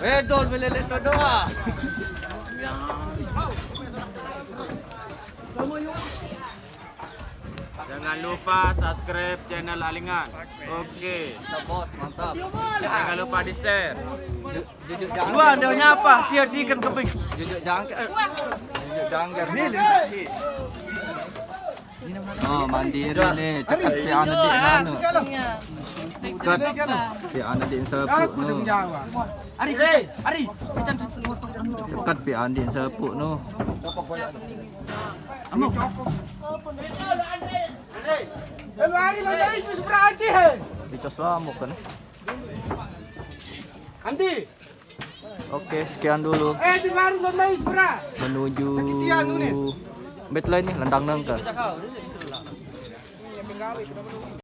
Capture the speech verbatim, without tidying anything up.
Eh, Dol, meleleh tu doa. Jangan lupa subscribe channel Alingan. Oke. Mantap, Bos, mantap. Jangan lupa di-share. Ju-, jujur jangan. Gua anda nyapa, dia ikan keping. Jujur jangan. Jujur jangan. Oh, mandiri nih. Cekat pi anu dik nganu. Cekat pi anu dik sepuk nu. Ari, ari. Cekat pi anu dik sepuk nu. Amo. Lari, lari, itu seberang Andi, he. Dicos lama kan. Andi. Oke, sekian dulu. Eh, di lari lo naik seberang. Menuju. Sakit ya, anu nih. Bet lain nih, lendang nangka.